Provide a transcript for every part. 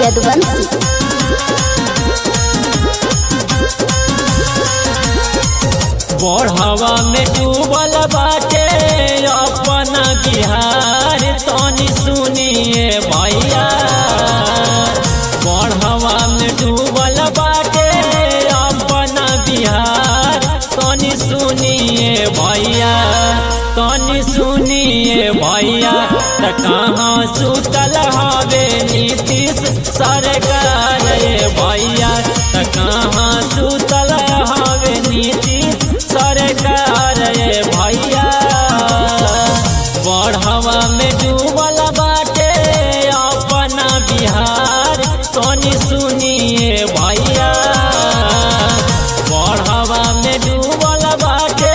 यदुवंशी। बढ़ावा में डूबल बाटे अपना बिहार, तनी सुनिए भैया। बढ़ावा में डूबल बाटे अपना बिहार, तनी सुनिए भैया, तनी सुनिए भैया। त कहाँ सुतल हवे नीतीश सरकार भैया, त कहाँ सुतल हवे नीतीश सरकार भैया। बढ़ावा में डूबल बाटे अपना बिहार, तनी सुनिए भैया। बढ़ावा में डूबल बाटे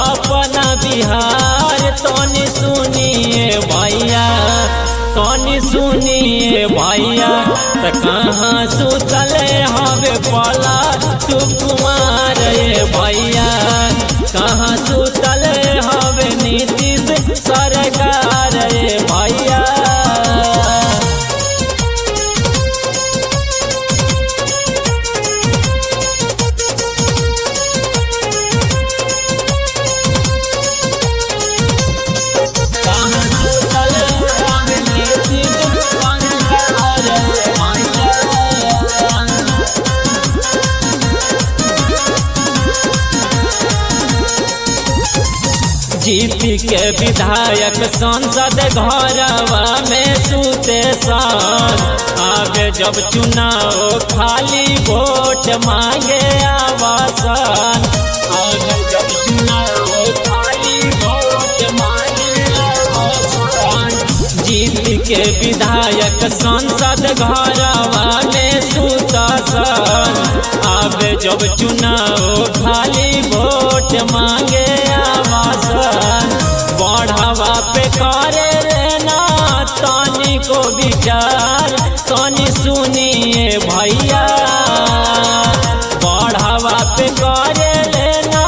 अपना बिहार, तनी सुनिए भैया, तनी सुनिए भैया। त कहाँ सुतल हवे पला तू कुमार भैया, कहाँ सुतल हवे नीतीश सरकार भैया। जीत के विधायक संसद घरवा में सुते सन, आवे जब चुनाव खाली वोट मांगे आवासन। आवे जब चुनाव खाली वोट मांगे आवासन। जीत के विधायक संसद घरवा में सुते सन, आवे जब चुनाव खाली वोट मांगे आवासन। बढ़ावा पे करे लेना तनी को विचार, तनी सुनिए भैया। बढ़ावा पे करे लेना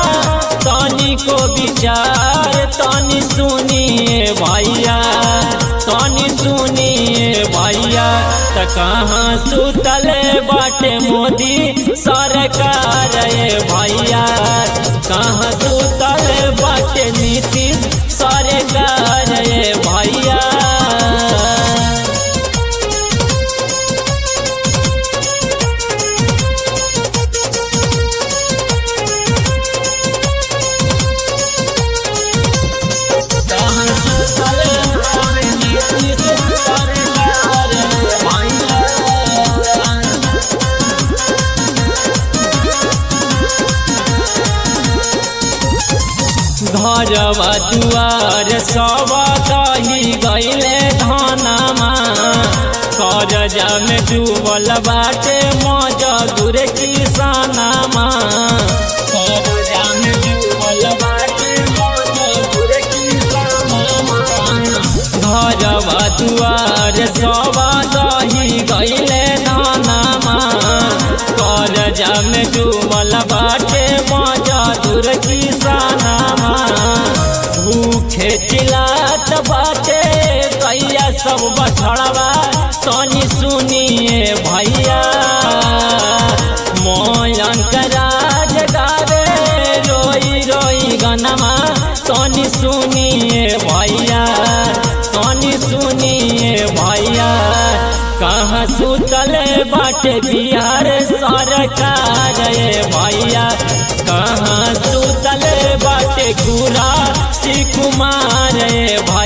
तनी को विचार, तनी सुनिए भैया, तनी सुनिए भैया। त कहाँ सुतल बाटे मोदी सरकार भैया, कहाँ सुतल बाटे नीतीश सरकार भैया। घरवा दुआर सब दही गईले धनमा, करजा में डूबल बाटे मजदूर किसानमा। करजा में डूबल बाटे मजदूर किसानमा। घरवा दुआर सब दही गईले धनमा, करजा में डूबल बाटे मजदूर किसानमा। भूखे चिल्लात बाटे कैया सब बछड़वा, तनी सुनिए भैया। मयंक राज गावे रोई रोई गनमा, तनी सुनिए भैया, तनी सुनिए भैया। कहाँ सुतल बाटे बिहार सरकार भैया, कहाँ सुतल बाटे कुरा कुमार भैया।